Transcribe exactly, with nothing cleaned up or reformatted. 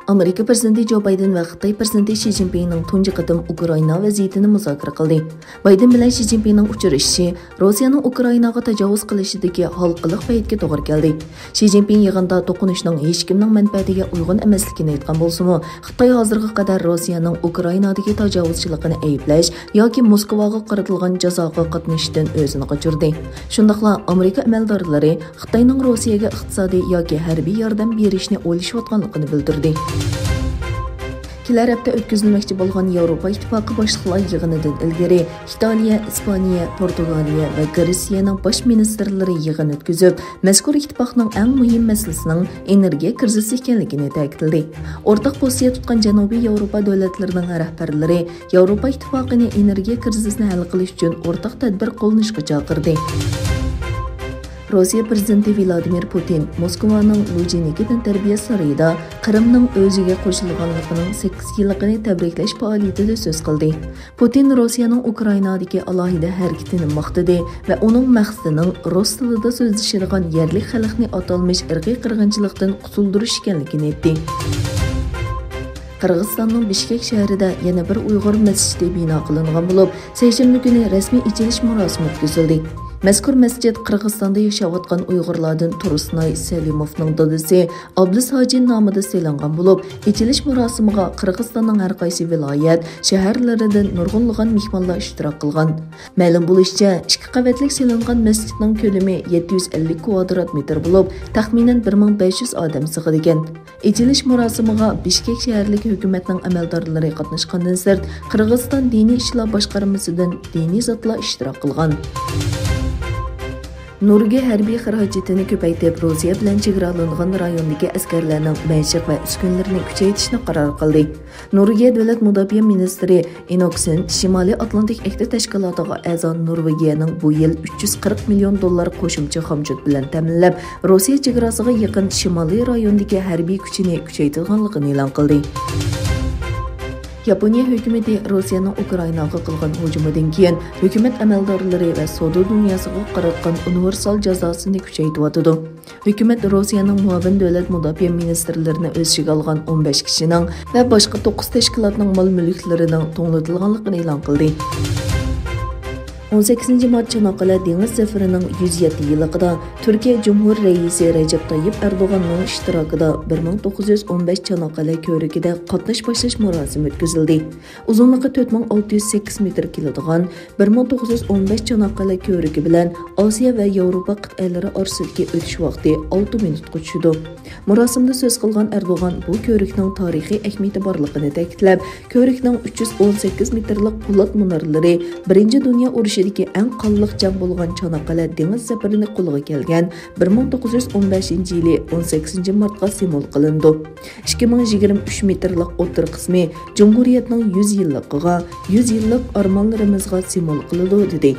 ئامېرىكا پىرېزىدېنتى جو بايدېن ۋە خىتاي پىرېزىدېنتى شى جىنپىڭنىڭ تۇنجى قېتىم ئۇكرائىنا ۋەزىيىتىنى مۇزاكىرە قىلدى. بايدېن بىلەن شى جىنپىڭنىڭ ئۇچرىشىشى روسىيەنىڭ ئۇكرائىناغا تاجاۋۇز قىلىشىدىكى ھالقىلىق پەيتكە توغرا كەلدى. شى جىنپىڭ يىغىندا توقۇنۇشنىڭ ھېچكىمنىڭ مەنپەئەتىگە ئۇيغۇن ئەمەسلىكىنى ئېيتقان بولسىمۇ، خىتاي ھازىرغا قەدەر روسىيەنىڭ ئۇكرائىنادىكى تاجاۋۇزچىلىقىنى ئەيىبلەش ياكى موسكۋاغا قارىتىلغان جازاغا قاتنىشىشتىن ئۆزىنى قاچۇردى. شۇنداقلا ئامېرىكا ئەمەلدارلىرى خىتاينىڭ روسىيەگە ئىقتىسادىي ياكى ھەربىي ياردەم بېرىشنى ئويلىشىۋاتقانلىقىنى بىلدۈردى. كېلەر ھەپتە ئۆتكۈزۈلمەكچى بولغان ياۋروپا ئىتتىپاقى باشلىقلار يىغىنىدىن ئىلگىرى ئىتالىيە، ئىسپانىيە، پورتۇگالىيە ۋە گرېتسىيەنىڭ باش مىنىستىرلىرى يىغىن ئۆتكۈزۈپ، مەزكۇر ئىتتىپاقنىڭ ئەڭ مۇھىم مەسىلىسىنىڭ ئېنېرگىيە كىرىزىسى ئىكەنلىكىنى تەكىتلىدى. ئورتاق پوزىتسىيە تۇتقان جەنۇبىي ياۋروپا دۆلەتلىرىنىڭ رەھبەرلىرى ياۋروپا ئىتتىپاقىنى ئېنېرگىيە كىرىزىسىنى ھەل قىلىش ئۈچۈن ئورتاق تەدبىر قوللىنىشقا چاقىردى. روسىيە پىرېزىدېنتى ۋىلادىمىر پۇتىن موسكۋانىڭ لۇجىنىكى تەنتەربىيە سارىيىدا قىرىمنىڭ ئۆزىگە قوشۇلغانلىقىنىڭ سەككىز يىللىقىنى تەبرىكلەش پائالىيىتىدە سۆز قىلدى. پۇتىن روسىيەنىڭ ئۇكرائىنادىكى ئالاھىدە ھەرىكىتىنى ماختىدى ۋە ئۇنىڭ مەقسىتىنىڭ رۇس تىلىدا سۆزلىشىدىغان يەرلىك خەلقنى ئاتالمىش ئىرقىي قىرغىنچىلىقتىن قۇتۇلدۇرۇش ئىكەنلىكىنى ئېيتتى. قىرغىزىستاننىڭ بىشكەك شەھىرىدە يەنە بىر ئۇيغۇر مەسچىتى بىنا قىلىنغان بولۇپ، سەيشەنبە كۈنى رەسمىي ئېچىلىش مۇراسىمى ئۆتكۈزۈلدى. مەزكۇر مەسچىت قىرغىزىستاندا ياشاۋاتقان ئۇيغۇرلاردىن تۇرسۇنئاي سەلىموفنىڭ دادىسى ئابلىز ھاجى نامىدا سېلىنغان بولۇپ، ئېچىلىش مۇراسىمىغا قىرغىزىستاننىڭ ھەر قايسى ۋىلايەت، شەھەرلىرىدىن نۇرغۇنلىغان مېھمانلار ئىشتىراك قىلغان. مەلۇم بولۇشىچە، ئىككى قەۋەتلىك سېلىنغان مەسچىتنىڭ كۆلىمى يەتتە يۈز ئەللىك كۋادرات مېتىر بولۇپ، تەخمىنەن بىر مىڭ بەش يۈز ئادەم سىغىدىكەن. ئېچىلىش مۇراسىمىغا بىشكەك شەھەرلىك ھۆكۈمەتنىڭ ئەمەلدارلىرى قاتناشقاندىن سىرت، قىرغىزىستان دىنىي ئىشلار باشقارمىسىدىن دىنىي زاتلار ئىشتىراك قىلغان. نورۋېگىيە ھەربىي خىراجىتىنى كۆپەيتىپ، روسىيە بىلەن چېگرالانغان رايوندىكى ئەسكەرلەرنىڭ مەشىق ۋە ئۈسكۈنىلىرىنى كۈچەيتىشنى قارار قىلدى. نورۋېگىيە دۆلەت مۇداپىئە مىنىستىرى ئېنوكسېن شىمالىي ئاتلانتىك ئەھدى تەشكىلاتىغا ئەزا نورۋېگىيەنىڭ بۇ يىل ئۈچ يۈز قىرىق مىليون دوللار قوشۇمچە خامچوت بىلەن تەمىنلەپ، روسىيە چېگراسىغا يېقىن شىمالىي رايوندىكى ھەربىي كۈچىنى كۈچەيتىدىغانلىقىنى ئېلان قىلدى. ياپونىيە ھۆكۈمىتى روسىيەنىڭ ئۇكرائىناغا قىلغان ھۇجۇمىدىن كېيىن، ھۆكۈمەت ئەمەلدارلىرى ۋە سودا دۇنياسىغا قاراتقان ئۇنىۋېرسال جازاسىنى كۈچەيتىۋاتىدۇ. ھۆكۈمەت روسىيەنىڭ مۇئاۋىن دۆلەت مۇداپىئە مىنىستىرلىرىنى ئۆز ئىچىگە ئالغان ئون بەش كىشىنىڭ ۋە باشقا توققۇز تەشكىلاتنىڭ مال-مۈلۈكلىرىنىڭ توڭلىتىلغانلىقىنى ئېلان قىلدى. ئون سەككىزىنچى مارت چاناققالە دېڭىز زەپىرىنىڭ يۈز يەتتە يىللىقىدا تۈركىيە جۇمھۇر رەئىسى رەجەپ تايىپ ئەردوغاننىڭ ئىشتىراكىدا بىر مىڭ توققۇز يۈز ئون بەش چاناققالە كۆۋرۈكىدە قاتناش باشلاش مۇراسىمى ئۆتكۈزۈلدى. ئۇزۇنلۇقى تۆت مىڭ ئالتە يۈز سەككىز مېتىر كېلىدىغان بىر مىڭ توققۇز يۈز ئون بەش چاناققالە كۆۋرۈكى بىلەن ئاسىيا ۋە ياۋروپا قىتئەلىرى ئارىسىدىكى ئۆتۈش ۋاقتى ئالتە مىنۇتقا چۈشىدۇ. مۇراسىمدا سۆز قىلغان ئەردوغان بۇ كۆۋرۈكنىڭ تارىخىي ئەھمىيىتى بارلىقىنى تەكىتلەپ، كۆۋرۈكنىڭ ئۈچ يۈز ئون سەككىز مېتىرلىق پولات مۇنارلىرى بىرىنچى دۇنيا ئۇرۇشىدىكى ئەڭ قانلىق جەڭ بولغان چاناققالە دېڭىز زەپىرىنى قولغا كەلگەن بىر مىڭ توققۇز يۈز ئون بەشىنچى يىلى ئون سەككىزىنچى مارتقا سىمۋول قىلىنىدۇ. ئىككى مىڭ يىگىرمە ئۈچ مېتىرلىق ئوتتۇرا قىسمى جۇمھۇرىيەتنىڭ يۈز يىللىقىغا، يۈز يىللىق ئارمانلىرىمىزغا سىمۋول قىلىدۇ، دېدى.